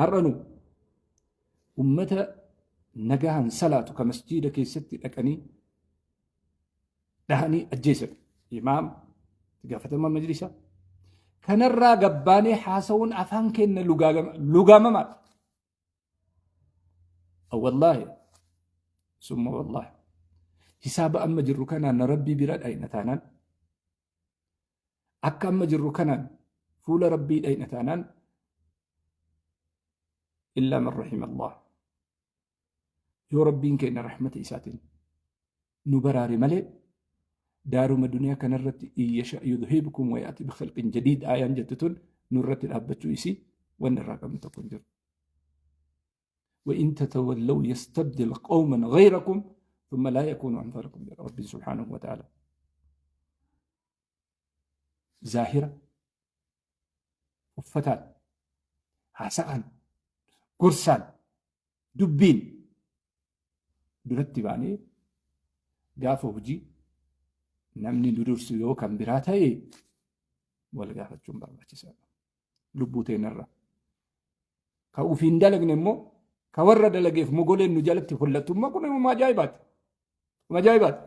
Har'a nu ummata nagahan salaatu ka masjiida keessatti dhaqanii dhahanii ajjeesan. Imaam itti gaafatamaa majlisaa. Kanarraa gabbaanee haasa'uun afaan keenya lugaamamaadha. Wallaahi summa wallaahi hisaaba amma jirru kanaan Rabbii bira dhayna taanaan, akka amma jirru kanaan fuula Rabbii dhayna taanaan, illaa man rahima Allah, yoo Rabbiin keenya rahmata isaatiin nu baraare malee, daaruma duniyaa kanarratti in yasha yudhibkum wa ya'ti bi khalqin jadiid aayaan jettu tun nurratti dhaabbachuu isii wanni irraa qabnu tokko hin jiru. وإن تتولوا يستبدل قوما غيركم ثم لا يكونوا أمثالكم. ربي سبحانه وتعالى zaahira uffataan, haasa'aan, gorsaan, dubbiin duratti baanee gaafa hojii namni nu dursu yoo kan biraa ta'e wal gaafachuun barbaachisaadha. Lubbuu teenarra. Ka ofiin dalagne immoo ka warra dalageef mogoleen nu jalatti hollattu immoo kun immoo ajaa'ibaati. Ajaa'ibaati.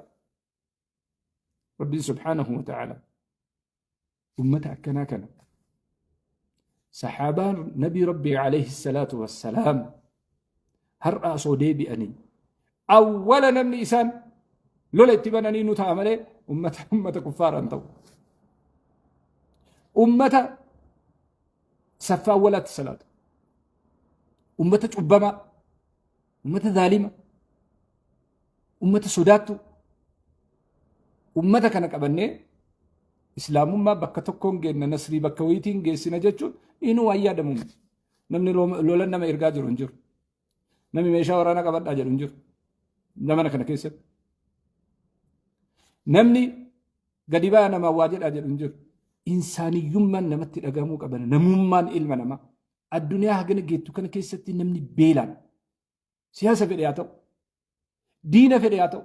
Rabbiin subhaanahu wa ta'ala ummata akkanaa kana, saxaabaan nabii Rabbii alayhi salaatu wassalaam har'a osoo deebi'anii, awwala namni isaan lola itti bananii nu ta'a malee ummata kuffaaraan ta'u. Ummata saffaa awwalaatti salaatu. Ummata cubbamaa, ummata zaalima, ummata sodaattu, ummata kana qabannee islaamummaa bakka tokkoon geenna, nasrii bakka wayiitiin geessina jechuun inuu waan yaadamu miti. Namni lola nama ergaa jiru hin jiru. Namni meeshaa waraanaa qabadhaa jedhu hin jiru. Zamana kana keessatti. Namni gadi ba'aa namaa waa jedhaa jedhu hin jiru. Insaaniyyummaan namatti dhagahamuu qaban, namummaan ilma namaa. Addunyaa hagana geettu kana keessatti namni beelaan siyaasa fedhe haa ta'u, diina fedhe haa ta'u,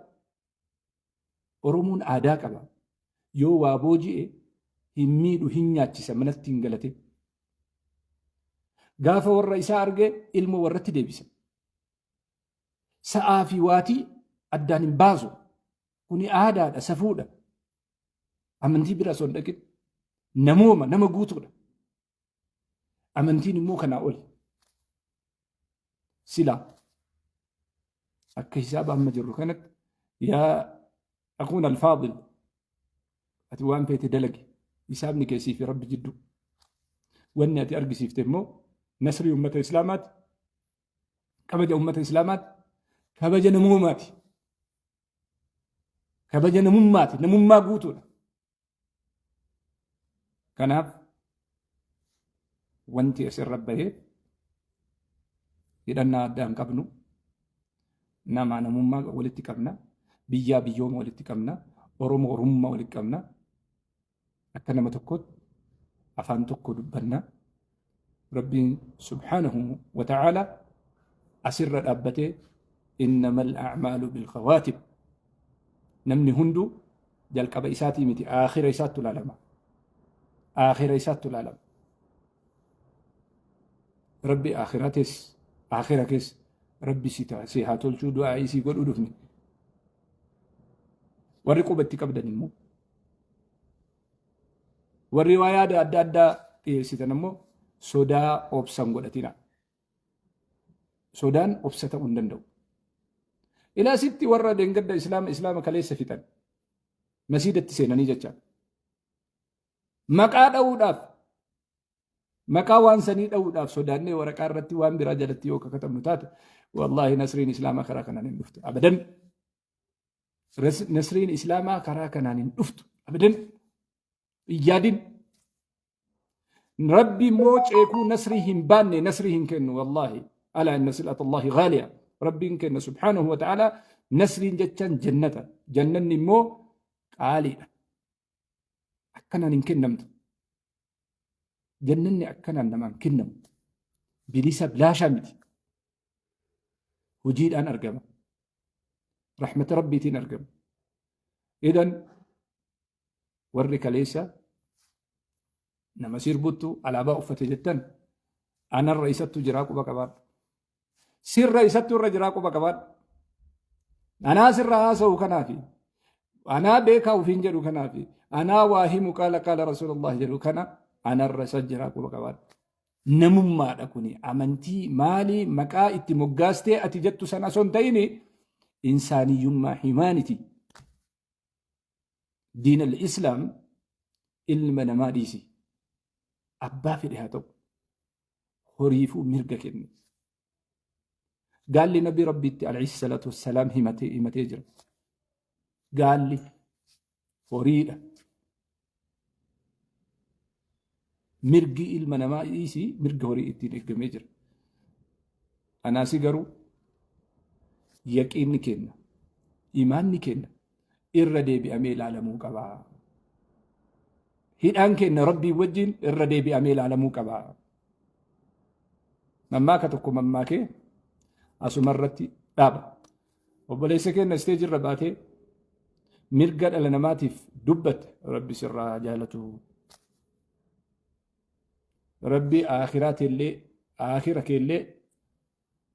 Oromoon aadaa qaba. Yoo waa booji'e hin miidhu, hin nyaachisa, manatti hin galate. Gaafa warra isaa arge ilmoo warratti deebisa. Sa'aa fi waatii addaan hin baasu. Kuni aadaadha, safuudha. Amantii bira osoo hin dhaqin. Namooma, nama guutuudha. Amantiin immoo kanaa oli. Silaa akka hisaaba amma jirru kanatti, yaa akuun alfaadil, ati waan feete dalagi, hisaabni kee sii fi Rabbi jidduu. Wanni ati argisiifte immoo nasrii ummata islaamaati, kabaja ummata islaamaati, kabaja namoomaati, kabaja namummaati, namummaa guutuudha. Kanaaf wanti asirra bahee hidhannaa addaa hin qabnu. Namaa namummaa walitti qabna. Biyyaa biyyooma walitti qabna. Oromoo Oromummaa walitti qabna. Akka nama tokkootti afaan tokko dubbanna. Rabbiin subhaanahu wa ta'aala asirra dhaabbatee innamal a'maalu bilkhawaatib, namni hunduu jalqaba isaatii miti, aakhira isaattu ilaalama. Aakhira isaattu ilaalama. Rabbi aakhira tees, aakhira keessa Rabbi si haa tolchuu, du'aa isii godhuu dhufne. Warri quba itti qabdan immoo, warri waa yaada adda addaa dhiyeessitan immoo, sodaa obsan godhatina. Sodaan obsa ta'uu hin danda'u. Ilaa sitti warra deengadda islaama kaleessa fixan masiidatti seenanii jecha maqaa dha'uudhaaf, maqaa waan sanii dha'uudhaaf sodaannee waraqaa irratti waan biraa jalatti yoo kakatabnu taate, wallaahi nasriin islaamaa karaa kanaan hin dhuftu abadan. Nasriin islaamaa karaa kanaan hin dhuftu abadan. Hin yaadin. Rabbi immoo ceekuu nasrii hin baanne nasrii hin kennu wallaahi. Alaa inna sil'ata Allahi ghaaliya. Rabbiin kenna subhaanahu wa ta'ala nasriin jechaan jannata. Jannanni immoo qaaliidha. Akkanaan hin kennamtu. Jannanni akkanaan namaan kennamu. Bilisa bilaashaa miti. Hojiidhaan argama. Rahmata Rabbiitiin argama. Idan warri kaleessa nama sirbuttu alaabaa uffate jettan, Anarra isattu jiraa quba qabaadhu. Sirra isattu irra jiraa quba qabaadhu. Anaa sirra haasa'u kanaafi anaa beekaa ofiin jedhu kanaafi anaa waa himu qaala qaala rasuulullah jedhu kana anarra isa jiraa quba qabaadhu. Namummaadha kuni amantii maalii maqaa itti moggaastee ati jettu sana osoo hin ta'in insaaniyyummaa humanity. Diin al-Islaam ilma namaa dhiisi. Abbaa fedhe haa ta'u. Horiifuu mirga kenne. Gaalli Nabii Rabbiitti alayhi salaatu wassalaam himatee himatee jira. Gaalli horiidha. Mirgi ilma namaa dhiisii mirga horii ittiin eeggamee jira. Anaasi garuu yaqiinni kenna, imaanni kenna irra deebi'amee ilaalamuu qaba. Hidhaan kenna Rabbii wajjin irra deebi'amee ilaalamuu qaba. Mammaaka tokko mammaakee asuma irratti dhaaba. Obboleessa keenya isteeji irra baatee mirga dhala namaatiif dubbatte Rabbi sirraa haa jaalatu. Rabbi akhiraa teellee akhira keellee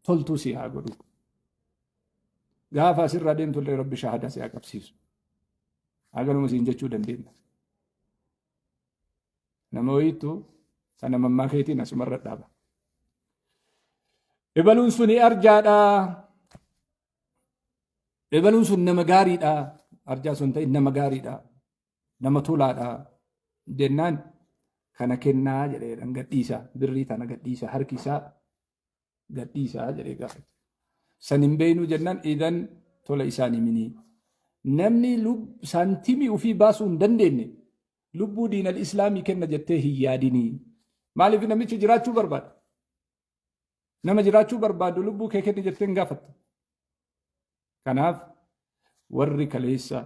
toltuu si haa godhu. Gaafa asirraa deemtullee Rabbi shaahadaa si haa qabsiisu. Haganuma siin jechuu dandeenya. Nama wayiittu sana mammaa keetiin asumarra dhaaba. Ebaluun suni arjaadha. Ebaluun sun nama gaariidha. Arjaa sun ta'in nama gaariidha. Nama tolaadha. Jennaan kana kennaa jedhee gadhiisa. Birrii tana gadhiisa. Harki isaa gadhiisaa jedhee gaafate. San hin beeynuu jennaan idan tola isaan himinii. Namni saantimii ofii baasuu hin dandeenye lubbuu diinal islaamii kenna jettee hin yaadinii. Maaliif namichi jiraachuu barbaada? Nama jiraachuu barbaadu lubbuu kee kenni jettee hin gaafattu. Kanaaf warri kaleessa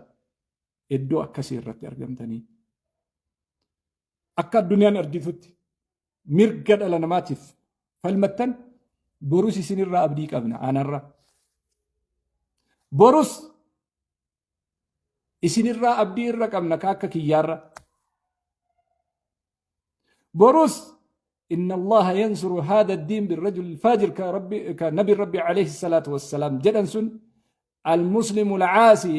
iddoo akkasii irratti argamtanii akka addunyaan argitutti mirga dhala namaatiif falmattan borus isinirraa abdii qabna anarra. Borus isinirraa abdii irra qabna ka akka kiyyaarra. Borus إن الله ينصر هذا الدين بالرجل الفاجر كربي كنبي ربي عليه الصلاة والسلام جدًا سن المسلم العاصي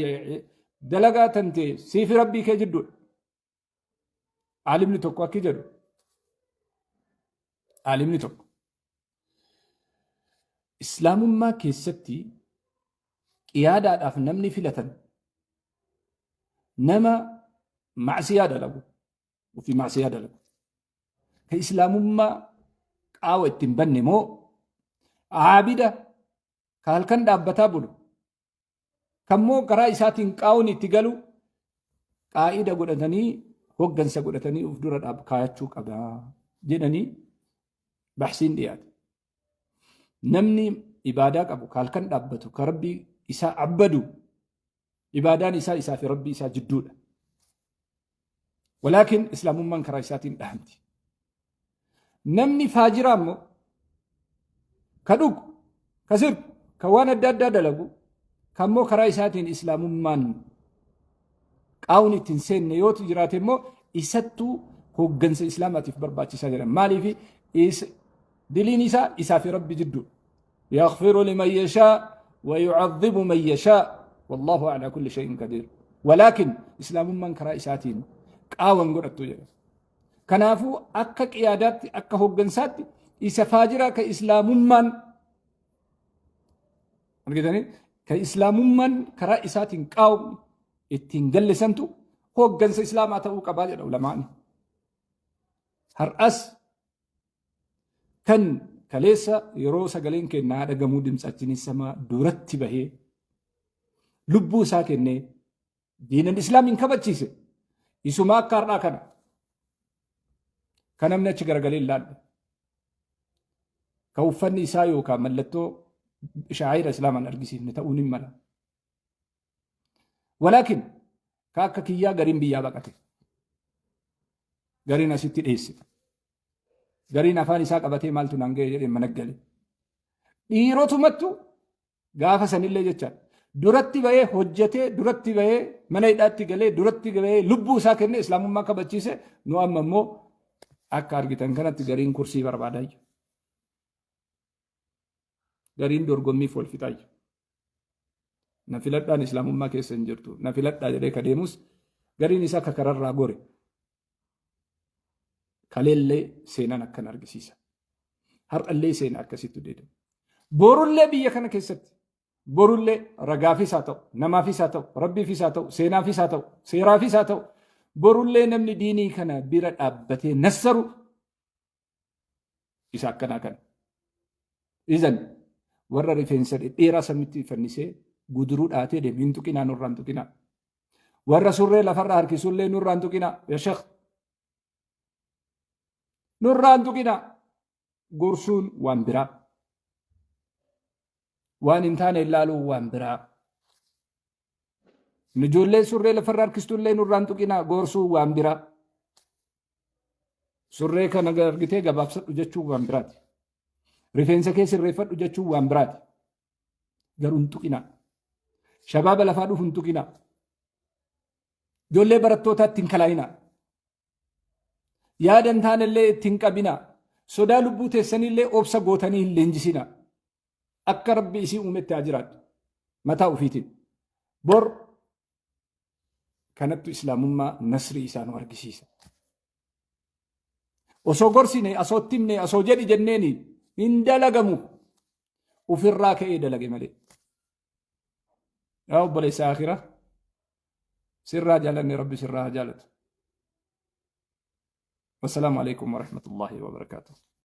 دلقا تنتي سيف ربي كجدو Aalimni tokko akki jedhu. Aalimni tokko. Islaamummaa keessatti qiyaadaadhaaf namni filatan nama macsiyaa dalagu ofii macsiyaa dalagu. Ka islaamummaa qaawa ittiin banne moo aabida ka halkan dhaabbataa bulu Kammoo karaa isaatiin qaawni itti galu qaa'ida godhatanii hoggansa godhatanii of dura dhaab kaayachuu qaba jedhanii baxsiin dhiyaate. Namni ibaadaa qabu ka halkan dhaabbatu ka rabbii isaa abbadu ibaadaan isaa isaa fi rabbii isaa jidduudha. Walaakin islaamummaan karaa isaatiin dhahamti. Namni faajiraa immoo ka dhugu, ka sirbu, ka waan adda addaa dalagu, ka immoo karaa isaatiin islaamummaan qaawni ittiin seenne yoo jiraate immoo isattuu hooggansa islaamaatiif barbaachisaa jedhan. Maaliif diliin isaa isaa fi rabbi jidduu. Yaghfiru liman yashaa wa yu'adhibu man yashaa wallahu ala kulli shay'in qadiir. Walaakin islaamummaan karaa isaatiin qaawan godhattu jedha. Kanaafuu akka qiyaadaatti akka hooggansaatti isa faajiraa ka islaamummaan argitanii ka islaamummaan karaa isaatiin qaawni ittiin gallisantu hooggansa islaamaa ta'uu qabaa jedha ulamaani. Har'as kan kaleessa yeroo sagaleen kennaa dhagamuu dimtsachinis sama duratti bahee lubbuu isaa kennee Diinan islaamiin kabachiise. Isuma akka har'aa kana. Kan namni achi garagalee hin laalle. Kan uffanni isaa yookaan mallattoo shaa'ira islaamaan argisiifne ta'uu ni mala. Walaakin ka akka kiyyaa gariin biyyaa baqate. Gariin asitti dheesse. Gariin afaan isaa qabatee maaltu naan ga'e jedhee mana gale. Dhiirotumattu Gaafa sanillee jecha duratti bahee hojjetee duratti bahee mana hidhaatti galee duratti bahee lubbuu isaa kennee islaamummaa kabachiise nu amma immoo akka argitan kanatti gariin kursii barbaadaa jiru. Gariin dorgommiif wal fixaayyu. Na filadhaan islaamummaa keessa hin jirtu. Na filadhaa jedhee ka deemus gariin isaa ka kararraa gore. Kaleellee seenaan akkan argisiisa. Har'allee seenaa akkasitti deedama. Borullee biyya kana keessatti borullee ragaafis haa ta'u, namaafis haa ta'u, rabbiifis haa ta'u, seenaafis haa ta'u, seeraafis haa ta'u, borullee namni diinii kana bira dhaabbatee nassaru isa akkanaa kana. Izan warra rifeensa dhedheeraa samitti fannisee guduruu dhaatee deemu hin tuqinaa nurraa hin tuqinaa. Warra surree lafarra harkisullee nurraa hin tuqinaa. Yaa sheekh nurraa hin tuqinaa. Gorsuun waan biraa. Waan hin taane ilaaluun waan biraa. Ijoollee surree lafarra harkistullee nurraa hin tuqinaa gorsuun waan biraa. Surree kana argitee gabaabsadhu jechuun waan biraati. Rifeensa kee sirreeffadhu jechuun waan biraati. Garuu hin tuqinaa. Shabaaba lafaa dhufu hin tuqinaa. Ijoollee barattootaatti hin kalaayinaa. Yaada hin taanellee itti hin qabinaa. Sodaa lubbuu teessanillee obsa gootanii hin leenjisinaa. Akka rabbi isii uumetti haa jiraattu. Mataa ofiitiin. Bor kanattu islaamummaa nasrii isaa nu argisiisa. Osoo gorsine, osoo itti himne, osoo jedhi jenneeni hin dalagamu. Ofirraa ka'ee dalage malee. Yaa obboleessa akhiraa sirraa jaalanne rabbi sirraa haa jaalatu. Wassalaamu alaikum warahmatullahi wabarakaatuh.